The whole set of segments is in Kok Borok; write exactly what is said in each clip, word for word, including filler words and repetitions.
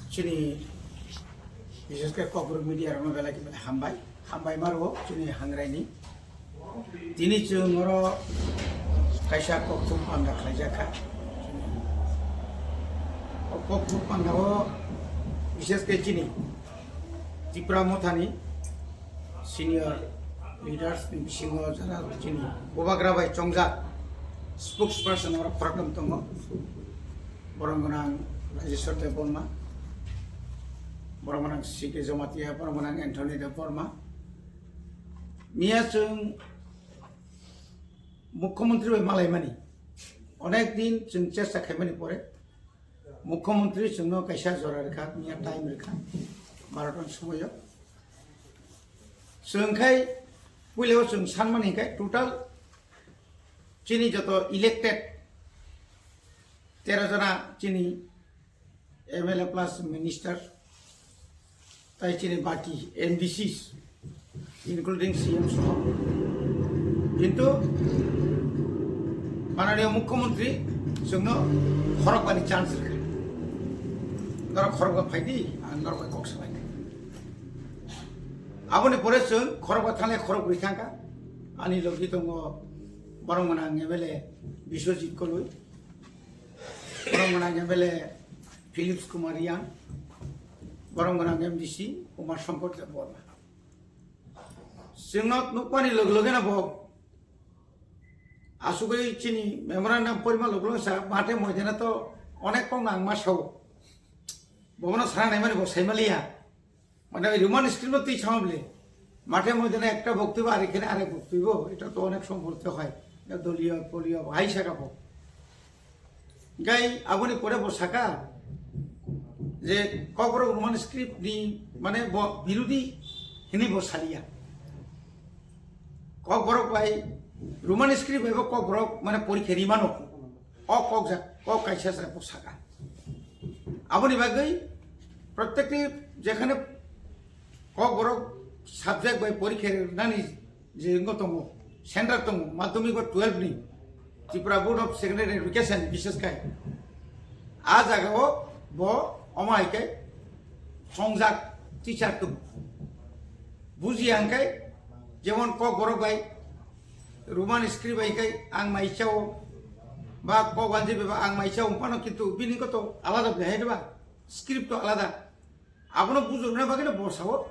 Chini, bises khe Kokborok media rokno belai khe belai hambai, hambai maro chini hangraini. Tini chwng oro kaisa kokthum panda khlaijak kha. O kokthum panda o bises khe chini Tipra Mothani senior leaders ni bisingo jara chini Bubagra bai chongjak spokesperson oro khoroknwi tongo. Borok gwnang Rajeshwar Debbarma, borok gwnang C K Jamatia, borok gwnang Anthony Debbarma. Miya chwng Mukhyamantri bai malaimani, onek din chwng chesta khaimani pore Mukhyamantri chwngno kaisa jora rwkha, miya time rwkha, barotan somoyo. Chwng khai puilao chwng sanmani hinkhe total chini joto elected tero jona chini M L A plus minister, tai chini baki M D Cs, including C M soho. Kintu mananiya Mukhyamantri chwngno khorokbani chance rwkha. Norok khorokba phaidi, ang norok bai kok salainai. Aboni pore chwng khorokba thanglai khorokbrwi thangkha. Ani logi tongo borok gwnang M L A Biswajit Koloi, borok gwnang M L A Philips Kumar Riang, borok gwnang M D C Umar Shankar Debbarma. Chwngno nukmani loge logeno bo asugwi chini memorandum porima loge loge sa mathe moidana to onek kok nang ma sao. Bobono sana naimani bo saimaliya. Mane oi Roman script no twi sama bole. Mathe moidana ekta boktwibo ar ekhane arek boktwibo. Eta to onek somoy hote hoy. Eta doliyo, poliyo, hai saka bo. Gai aboni pore bo saka je Kokborok Roman script ni mane bo birodi hinwi bo saliya. Kokborok bai Roman script bai bo Kokborok mane porikha rimano. O kok jak, kok kaisa se bo saka. Aboni bagwi protekni jekhane Kokborok subject bai porikha rinani je wngwi tongo, center tongo, madhyamik ba twelve ni Tripura Board of Secondary Education, bises khai a jaga o bo omo hai khe songjak teacher tongo. Bujiya hwnkhe jemon Kokborok bai Roman script bai khe ang mai chao ba Kokwanji bai ba ang mai chao phano kintu bini kok to alada ble hai ba script to alada. Abono bujurna bagwi no bo sao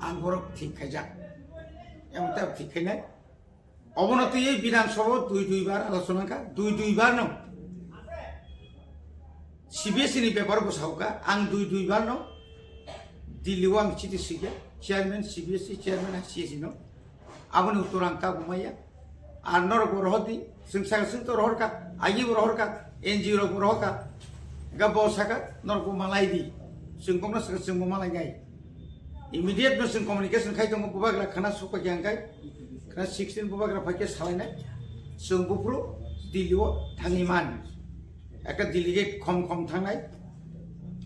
ang borok thik khaijak. Emon ta thik khainai. Obono twiwi Bidhan Sabha dui dui bar alochona kha, dui dui bar no. C B S E ni bepar bo sao kha, ang dui dui bar no Delhi o ang chiti sui kha, chairman C B S E, chairman I C S E no. Aboni uttor ang tabuk maya. Ar norok bo rohor di, chwng saka chwng to rohor kha, agi bo rohor kha, N G O rok bo rohor kha. Ga bo saka norok bo malai di. Chwng kokno saka chwng bo malai nai. Immediate no chwng communication khai tongo, bubagra khana sokpai khe ang khai. Khana sixteen bubagra phai khe salai nai. Chwng buphuru Delhi o thangwi man. Ekta delegate khom khom thangnai.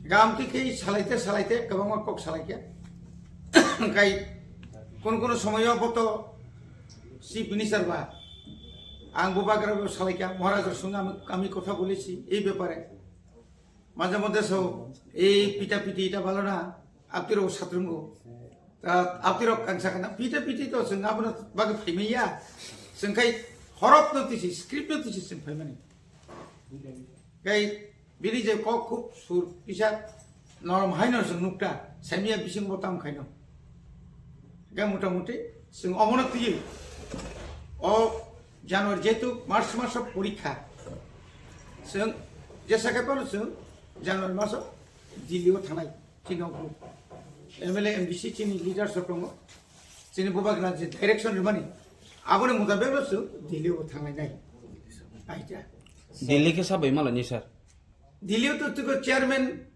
Ga amtwi khe salai te salai te kwbangma kok salai khe. Khai kono kono somoyo bo to Chief Minister ba, ang bubagra bo salai kha, Maharaj sung ami, ami kotha bolechi ei bepare. Majhe moddhe so ei pita piti eta bhalo na, apni rok satrungo. Ta apni rok ang sakha na, pita piti to chwng abono bagwi phaimaya. Chwng khai horop no tisi, script no tisi chwng phaimani. Khai bini je kok khub sur kisa norom haino chwng nukta, saimya bising bo tam khaino. Ga mota moti chwng omono twiwi o January jehetu March maso porikha. Chwng jesa khe phano chwng January maso Delhi o thangnai. Chini o group M L A, M D C chini leaders rok tongo. Chini bubagra je direction rwmani aboni mutabek no chwng Delhi o thangnai nai. Aija. Delhi khe sabai malani sir? Delhi o to tiko chairman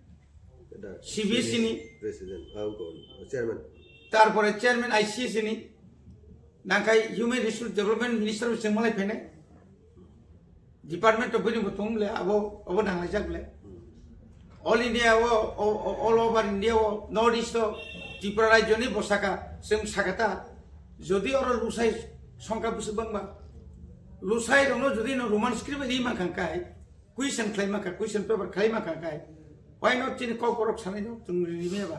C B S E ni. President, ah, chairman. Tarpore chairman I C S ni. Nangkhai Human Resource Development Minister bo chwng malai phainai. Department of bini bo tong le abo, abo nanglaijak le. All India o, o, o, all over India o, North East o, Tripura rajyo ni bo saka, chwng sakata. Jodi oro lusai songkha bwswk bangma. Lusai rokno jodi no Roman script ri mankha kai, question khlai mankha, question paper khlai mankha kai, Paino chini kokborok sanai no chwng rimya ba.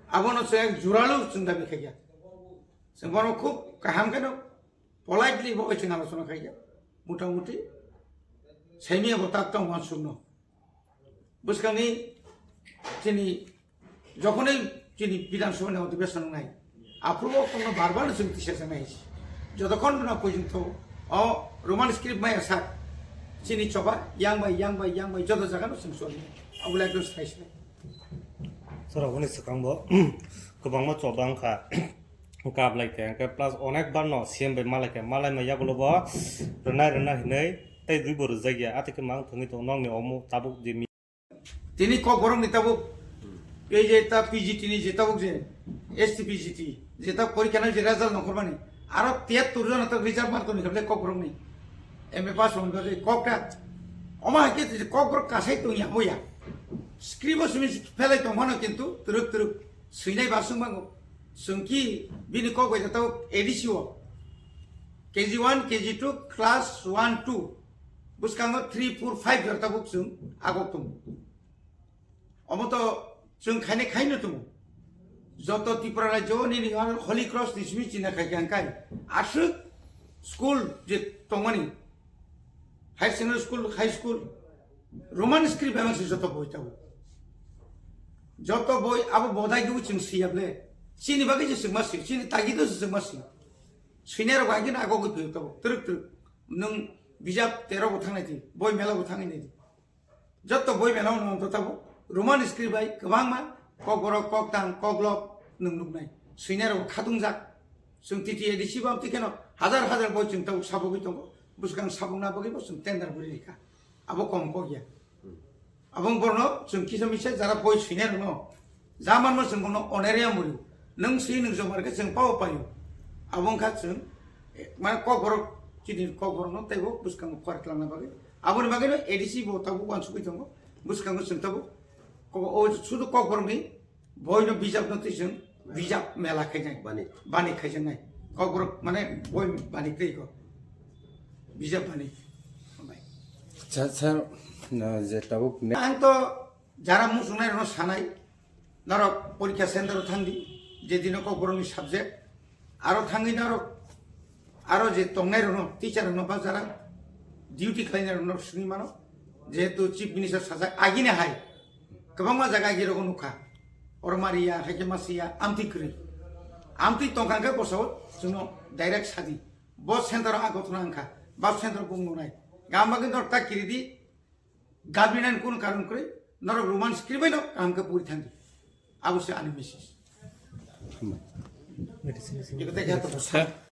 Abono chwng ek juralo chwng dabi khaikha. Chwng bono khub kaham kheno politely bo chwng alochona khaikha. Motamuti saimya bo tak tong wansukno. Bwskangni chini jokhonwi chini Bidhan Sabhani odhibeshon wngnai, aphuru o kokno bar bar chwng tisa janai. Jotokhon no porjonto o Roman script maya sak chini choba yang bai, yang bai, yang bai joto jaga no chwng choli. Abole ekdom sai sai. Sir, aboni swkang bo kwbangma choba wngkha. Kap lai khe, hwnkhe plus onek bar no C M bai malai khe, malai ma yagulo bo rwnai rwna hinwi tei dui bo rwjak ya. Atwi khe mang thangwi tongo nokni omo tabuk je mi- Tini kokborok ni tabuk, ei je ta P G T ni je tabuk je, S T P G T, je ta porikha nang je result nongkhormani, aro tiyattor jona ta reserve mark tongni khe kokborok ni, M A pass wngkha je kok ta, omo hai khe je kokborok kasai tongya boya, script o simi phelai tongmano kintu twrwk twrwk swinai baswk bango, chwng ki bini kok bai ta tabuk A D C o, K G one, K G two, class one, two, bwskango three, four, five jora tabuk chwng agok tongo. Omo to chwng khainai khaino tongo. Joto Tripura rajyo nini ano Holy Cross ni simi china khai khe hwnkhai aswk school je tongmani, higher secondary school, high school, Roman script bai se joto boi tabuk. Joto boi abo bodai du chwng siyable. Chini bagwi je chwng ma si, chini tagi do se chwng ma si. Swinai rok bai gina agogwi phiyok tabuk. Twrwk twrwk. Nwng bijap tero bo thangnai di, boi mela bo thangwi nai di. Joto boi mela no to tabuk. Roman script bai kwbangma kokborok, koktang, koklok nwng nuknai. Swinai rok khatungjak. Chwng T T A D C bo amtwi kheno hajar hajar boi chwng tabuk sabogwi tongo. Bwskang sabokna bagwi bo chwng tender bwrwi rikha. Abo kom kok ya. Abong borno chwng kisa misa jara boi swinai rokno. Jamanma chwng bono onerya muri. Nwng swi nwng jomar khe chwng pao paio. Abong kha chwng, eh, mane kokborok chini kokborokno teibo bwskango kor tlangna bagwi. Aboni bagwino A D C bo tabuk wansugwi tongo. Bwskango chwng tabuk ko-, o sudu kokborokni boino bijapno twi chwng bijap mela khainai. Bani. Bani khaijaknai. Kokborok mane boi bani tei ko. Bijap bani. Sa, sa, no, je tabuk ne- Ang to jara muchungnai rokno sanai, norok porikha center o thangdi, je dino kokborokni subject, aro thangwi norok, aro je tongnai rokno, teacher rokno ba jara duty khlainai rokno swngwi mano, jehetu chief minister sajak agini hai, kwbangma jaga agi rogo nukha, oro mariya, haikhe masiya, amtwi kwrwi, amtwi tongkha khe bosao chwngno direct sadi, bo center o a gothona wngkha, ba center o bung nunai, gam bagwi norok ta kiridi, Gabrinan kun karon kwrwi, norok Roman script bai no kaham khe puri thangdi. Abo se ani message. Hambai. Eko tei khe to.